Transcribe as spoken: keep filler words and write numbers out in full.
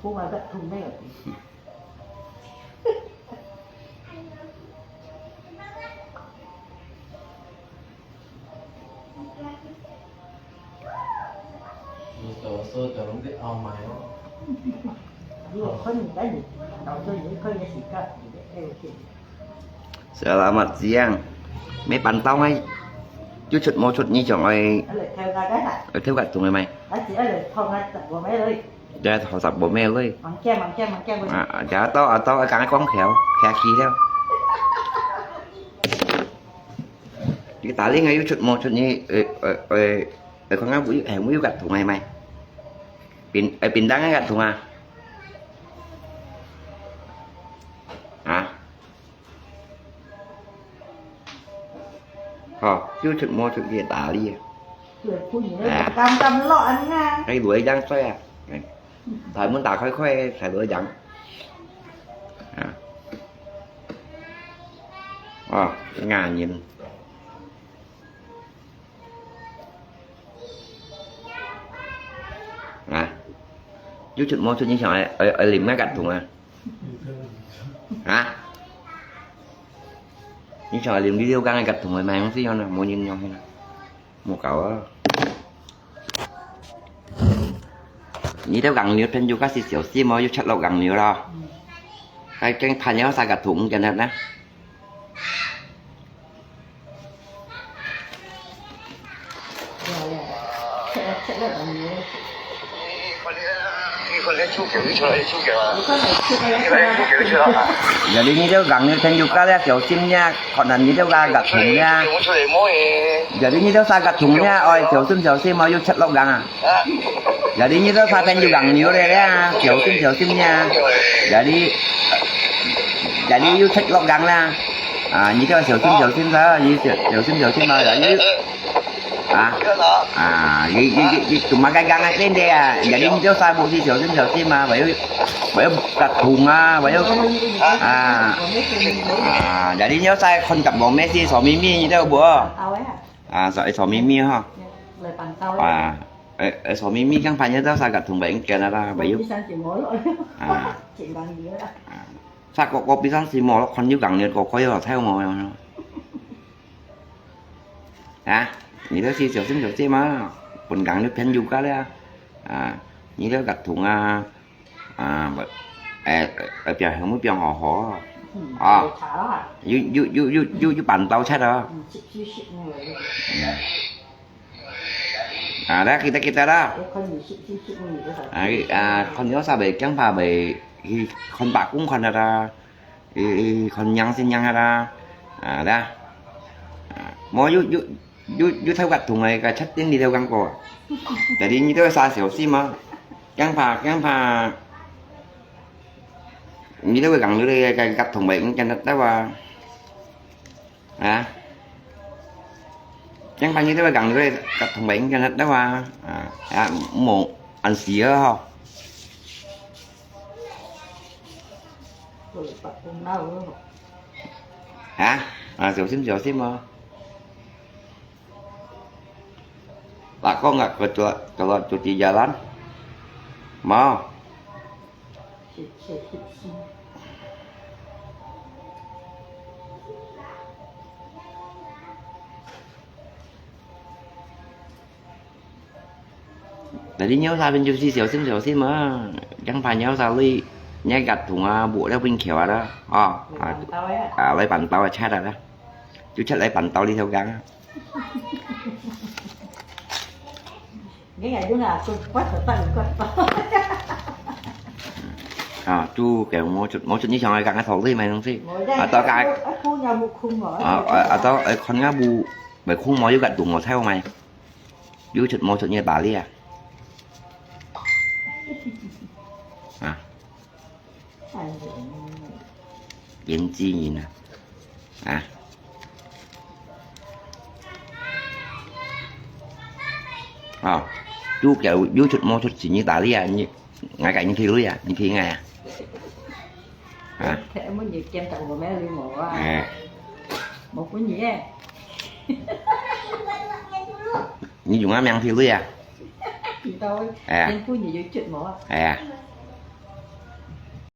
我个痛没有。你到時候就弄个အောင်買哦。你有可能等你到時候你可以自家，哎，OK。Selamat siang. May pantau ngay. Yu chut mo chut ni chong ai. Ai le thêu gà cái hả? Ai thêu gà tung ai mai. Ai chỉ ai le thong ai tập bộ mấy ơi. Dia thâu sập bộ mẹ ơi. Mangke, mangke, mangke. À, à, dia tao, à, tao, à, kang ai kong khéo, khéo kì theo. Cái ta li ngay yu chut mo chut ni, ê, ê, ê, ê, con ngáp bụi, hẻng bụi gặt thùng ai mai. Pin, ê, pin đăng ai gặt thùng à? Hả? Hò, yu chut mo chut ye ta li. Lưỡi phun ni, à, tam tam lo ăn nga. Cái đuổi giang xoay à. Thầy muốn ta khơi khơi, thầy đuổi giang. À. Ờ, ngà nhìn. Hả? Yu chut mo chut ni chong ai, ai, ai lim ngai gặt thùng à? Hả? Ni chong ai lim đi theo gang ai gặt thùng ai mai hông xí yong nè, mo nhìn yong hên nè. Mo kau à. Ni theo gang liu phen yu gà xí xíu xí mo yu chut lok gang liu lo. Cái, cái phan yong sa gặt thùng cái nè nè. Giờ đi ni theo gang ni then yu ka le tiểu心呀，可能你theo gà gặt thùng ya. Giờ đi ni theo sa gặt thùng ya, oi tiểu心小心嘛，又吃落gang啊。Giờ đi ni theo sa then yu gang liu le ya, tiểu心小心呀。Giờ đi, giờ đi yu check lok gang la. À, ni theo tiểu心小心sa, ni tiểu, tiểu心小心嘛，giờ đi. À, à, ni, ni, ni, ni cuma gang gang ai tên de à. Giờ đi ni theo sa bộ gì tiểu心小心嘛, vậy, vậy gặt thùng à, vậy. À, à, giờ đi ni theo sa con cặp bò mẹ si sổ mi mi ni theo bùa. À, sổ, sổ mi mi ha. À, ê, ê, sổ mi mi kang phan ni theo sa gặt thùng vậy cái là vậy. À. À. Sa có, có biết sang si mò, con như gang ni có coi rồi theo mò. Hả? Ni theo si tiểu心小心嘛. Bún gang ni phen yu ka le. À, ni theo gặt thùng à. À, ê, ê, piang hông mu piang hò hò. À. Yu, yu, yu, yu, yu, yu bản tàu chết à. À, đó, kita, kita đó. À, à, con nhớ sao vậy, kang pha vậy, con bạc cũng con đó. Ê, ê, con nhang xin nhang ha. À, đó. À, mò yu, yu, yu, yu theo gặt thùng này, cái chất tiếng đi theo gang cô. Tại đi như thế sao xỉu xí mà. Kang pha, kang pha. Như thế gang lưới, cái gặt thùng này cũng chân đất đó. Hả? Kang pha như thế gang lưới, gặt thùng này cũng chân đất đó. À, à, mò ăn xí hả? Hả? À, xíu xím, xíu xím mà. Bà con ngặt kơ chuột, kơ lọt chuột chỉ giờ lắm. Mà. Tại đi nhau xa bên chung si xíu xím xíu xím mà. Chẳng phải nhau xa lui. Nhai gặt thùng à, bộ đeo bên kiểu à đó. Ờ, à, à, lấy bản tàu à, chat à đó. Chú chat lấy bản tàu đi theo gang á. Nghe ngày đứa nào tôi bắt phải tao có tao. À, chú kiểu mô chút, mô chút như chồng ai gang á thầu đi mày không si. À, tao cái. Phú nhà một khung rồi. À, à, à, tao, à, con ngã bu, bởi khung mô yók gặt thùng mô theo mày. Yók chật mô chật như bà Lia. À. Yến Chi nhìn à. À. À. Yók chật, yók chật mô chật chỉ như bà Lia, như, ngay cả như thế lui à, như thế ngay à. À. Thế em muốn nhìn kem tặng của mẹ lui mổ à. À. Một phút nhỉ? Ni yùng á miang thiu lui à? Thì tao, à. Nên phút nhỉ yók chật mổ à. À.